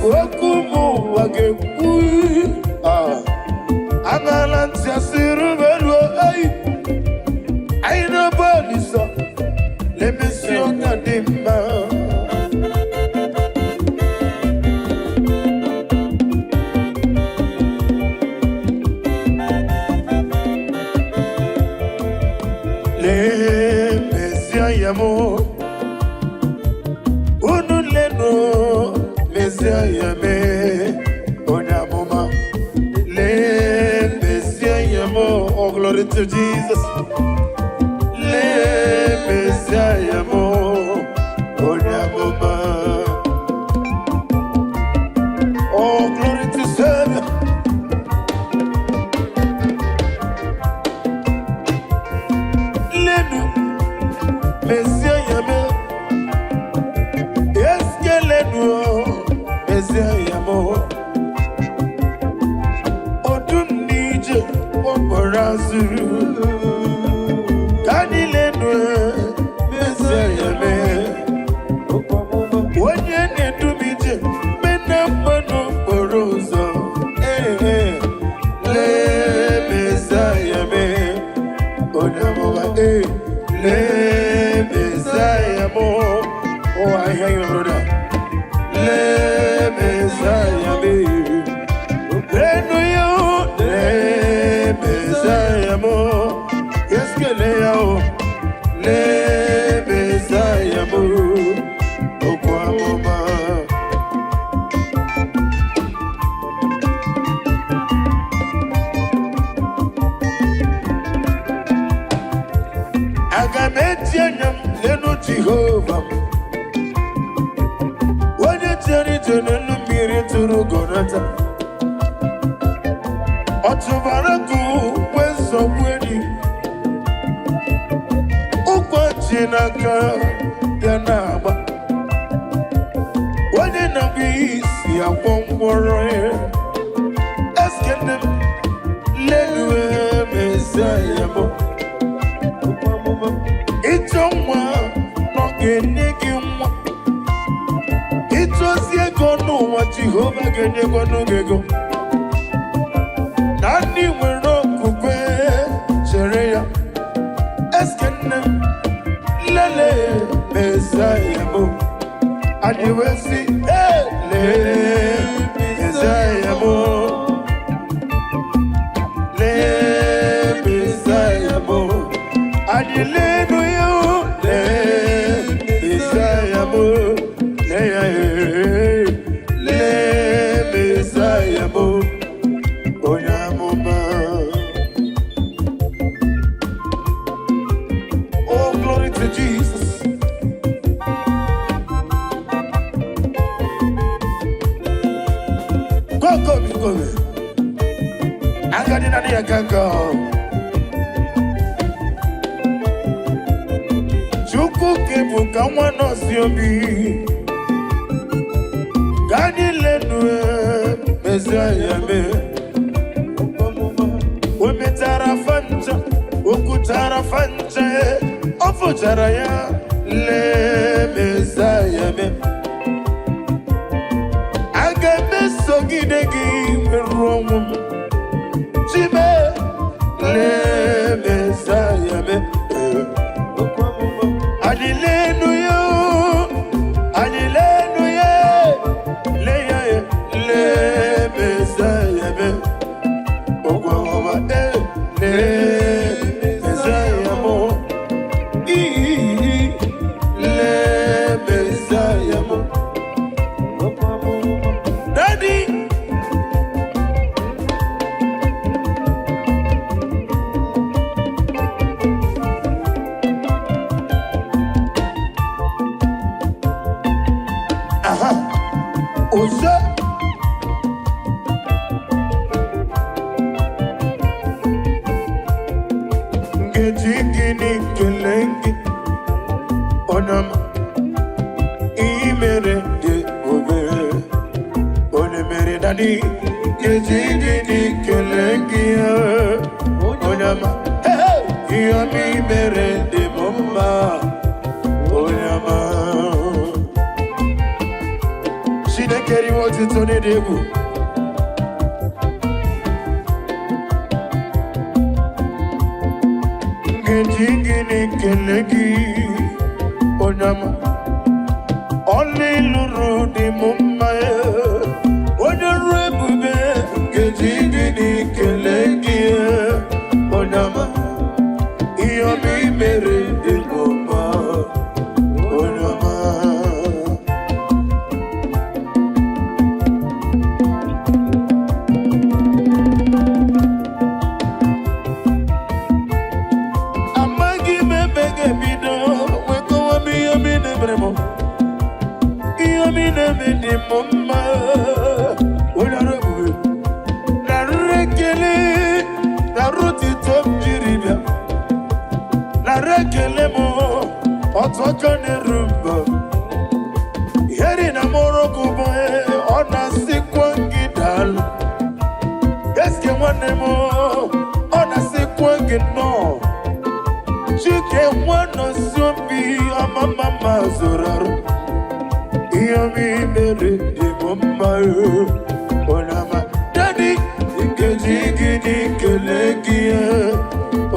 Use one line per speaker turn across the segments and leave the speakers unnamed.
Okwu ụmụ ụwa ga-ekwu. Ah, aṅala ntị asịrị m elu eyi. Anyị na-ebe Olisa na-emesi ọka dị mma. Lee mezie m, unu lenu mezie ya mee onye amụma. Lee mezie m, oh glory to Jesus. Lee mezie m onye amụma. Oh glory to Savior. Lenu mezie ya mee. Eskelenu mezie ya mee. Ọdụm n'ije okporo azụrụ ka anyị lenu mezie ya mee. Onye na-edu m ije mena mma n'okporo ụzọ. Ee, ee. Lee mezie ya mee onye amụma. Ee, lee mezie ya mee. Oh, I hear you, brother. Lee mezie ya mee. Lenu ya o, lee Mesaya mo, eskele ya o, lee Mesaya mo, okwu amụma. Aga m eji anya m lenu Jehova m, onye chere ije n'elu mmiri tụrụ gonata. Ọ tụbara gụ wee zọgbu enyi, ụkwa ji n'aka ya na-agba. Onye na-abụ isi akwọ ngwọrọ ya. Eskene m lelu Mesaya m. Ịchọ nwa na ọ ga-enye gị nwa. Ịchọzi ego n'ụwa, Jehova ga-enyekwanụ gị ego. Na ndị nwere okwukwe chere ya. Eskene m lele Mesaya m. Anyị wee sị, "Ee, lee Mesaya m. Lee Mesaya m." Anyị lenu ya o, lee Mesaya m. Lee ya, ee, lee Mesaya m. Onye amụma. Oh, glory to Jesus. Go, go, go, go. Agadi na ya kanka. Chukwu ke bụ ka nwa nọsi obi. Ka anyị lenu mezie ya mee. O metara fancha, o kwuchara fancha, ọ fụchara ya, lee mezie ya mee. Aga m esogide gị ruo ọnwụ m. Chime, lee mezie ya mee. Anyị lenu ya, anyị lenu ya, lee ya, lee mezie ya mee. Ogwu ọma, ee, lee mezie ya mụ. Ii, lee mezie ya mụ. Daddy. Aha, oze. Nkeji gịnị kelee gị, onye ọma, ihe mere dị obere, onye mere. Daddy, nkeji gịnị kelee gị, onye ọma. Hey, hey, ihe ọma i mere dị m mma, onye ọma. Chineke riwo. Otito n'ịdị egwu. Nkeji gịnị kele gị, onye ọma? Ọlụ ịlụrụ dị m mma, onye ọrụ ebube. Nkeji gịnị kele gị, onye ọma? Ihe ọma i mere dị m mma, onye ọma. Amaghị m ebe ga-ebido nwekọwa m. Ihe ọma ị na-emere m, ihe ọma ị na-eme dị m mma, onye ọrụ ebube. Nara ekele, nara otito m jiri bịa. Nara ekele m, otu aka na-eru mba. Heri na moroko bụ ọ na-asịkwa gị daalụ. Eske nwanne m, ọ na-asịkwa gị nnọọ. Chike nwanọsi obi ọmama ma zoro arụ. Ihe ọma i mere dị m mma, onye ọma. Daddy, nkeji gịnị kele gị,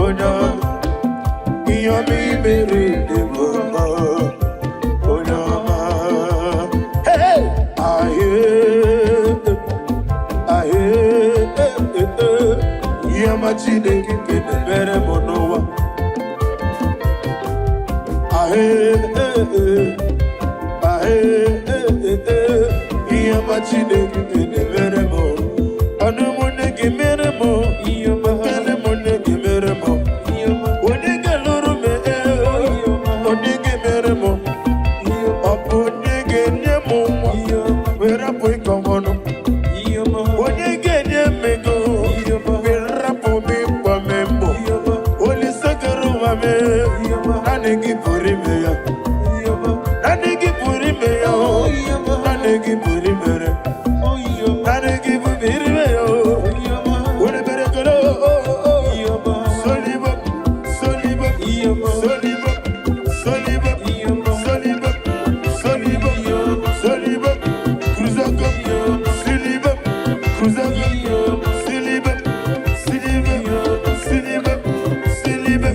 onye ọma? Ihe ọma i mere dị m mma, onye ọma. Hey, hey! Ahee, ahee, ihe ọma Chineke na-emere m n'ụwa. Ahee, ahee, ihe ọma Chineke na-emere m. Ọnụ m nne gị mere m, kele m nne gị mere m. Onye ga-alụrụ m ee, onye ga-emere m? Ọ bụ onye ga-enye m nwa were rapụ ịkọ m ọnụ? Onye ga-enye m ego were rapụ m ịkwa m mbọ? Olise kere ụwa m, naanị gị pụrụ ime ya, naanị gị pụrụ ime ya o, naanị gị pụrụ imere, naanị gị pụrụ ime ya o. Were bere kere o, solibo, solibo, solibo, solibo, solibo, solibo, solibo, cruzago, silibo, cruzago, silibo, silibo, silibo, silibo,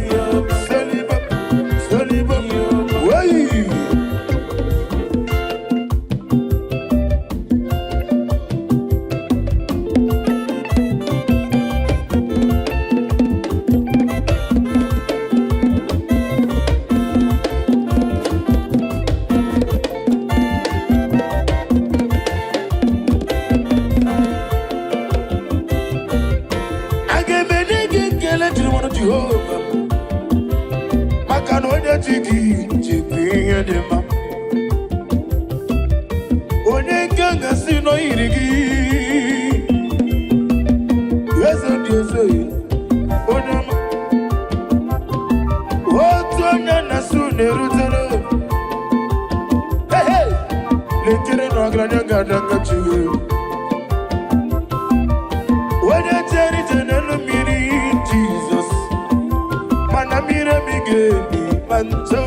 solibo, solibo, wey. A ga-emenye gị ekele jiri mmanụ Jehova, maka na onye ji gị jikwa ihe dị mma. Onye nke gasị n'oyiri gị, eze dị eze, onye ọma. Otu onye na-asụ na-erutere. Hey, hey! Lekere na ọgaranya ga-adanga chi. Onye jere ije n'elu mmiri, Jizọs, mana mmiri emi ga-ebi ma ncho.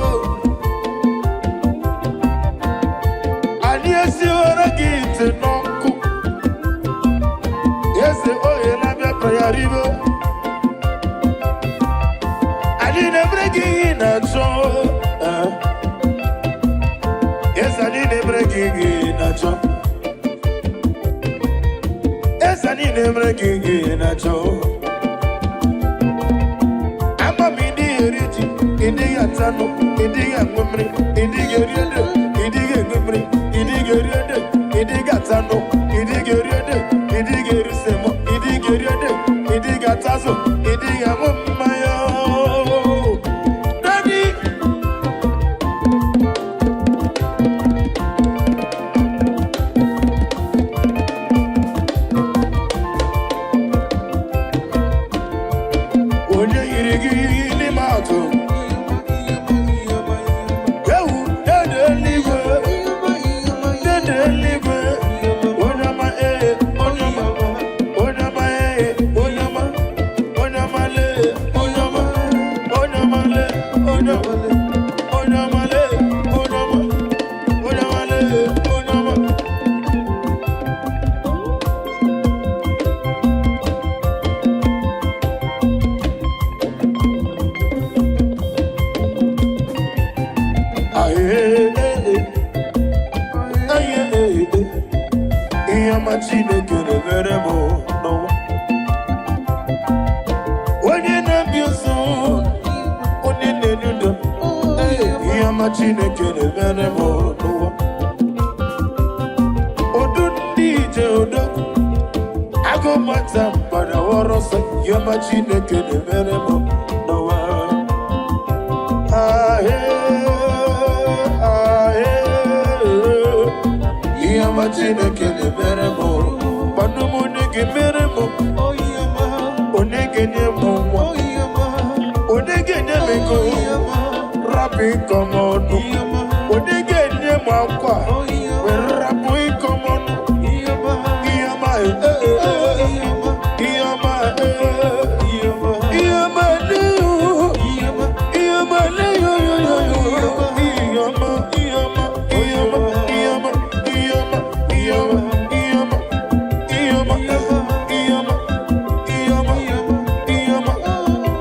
Anyị esiwere gị ite n'ọkụ, eze ohe na-abịa prayaribo. Anyị na-emere gị ihe ị na-achọ, eh. Eze, anyị na-emere gị ihe ị na-achọ. Eze, anyị na-emere gị ihe ị na-achọ. Ama m ịdịghị eri ji, ịdịghị atanụ, ịdịghị aṅụ mmiri, ịdịghị eri ede, ịdịghị aṅụ mmiri, ịdịghị eri ede, ịdịghị atanụ, ịdịghị eri ede, ịdịghị eri semo, ịdịghị eri ede, ịdịghị atazụ, ịdịghị aṅụ mmanya. Daddy! Onye yiri gị n'ime atụ? Ewu ede. Chineke na-emere m n'ụwa. Onye na-abịa nso, onye na-enye udo, ihe ọma Chineke na-emere m n'ụwa. Odu ndị ije odo, agụ mata mgbada wọrọ ọsọ, ihe ọma Chineke na-emere m n'ụwa. Ahee, ahee, ihe ọma Chineke na-emere m. Gbanụ m onye ga-emere m, onye ga-enye m nwa, onye ga-enye m ego, rapụ ịkọ m ọnụ, onye ga-enye m akwa, were rapụ ịkọ m ọnụ. Ihe ọma, eh, eh, eh, ihe ọma, eh, ihe ọma, eh, ihe ọma, eh, yo, yo, yo, yo. Ihe ọma, ihe ọma, ihe ọma, ihe ọma, ihe ọma, ihe ọma, ihe ọma, ihe ọma, ihe ọma, ihe ọma, ihe ọma,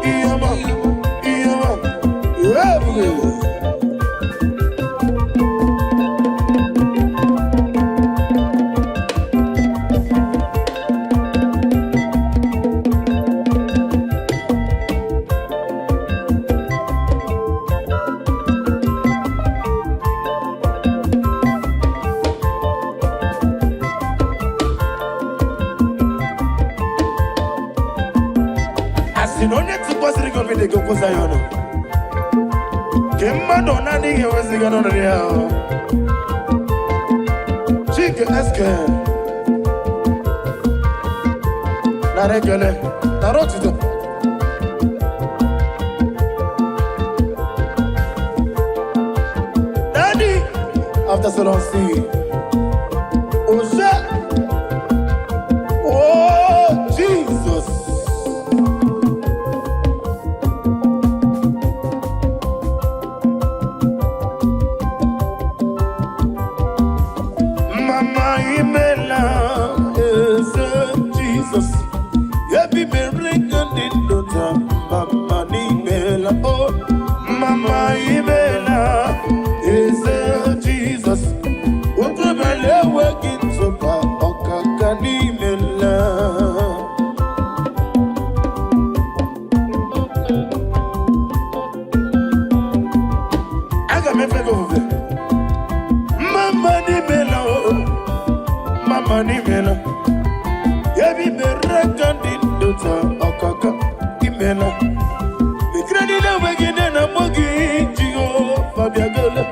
ihe ọma, ihe ọma. Ebube. A sị na onye tụkwasịrị gị obi dị gị kwụsa ya ọnụ ke mmadụ ọ na-adịghị enweziga n'ọnọdụ ya ahụ. Chike Eske, nara ekele, nara otuto. Daddy after so long see Ose. Oh Jesus. Mama imela, eze Jesus. Ebi mere ka ndị ndụ taa. Mama n'imela oh. Mama imela, eze Jesus. Okorobịa enweghị ntụpọ, ọkaka n'imela. Aga m efe gị ofufe. Mama n'imela oh. Mama n'imela. Ebi mere ka ndị ndụ taa, ọkaka imela. Mekere niile enweghị nne na mmụọ gị, Jehova bịagolo.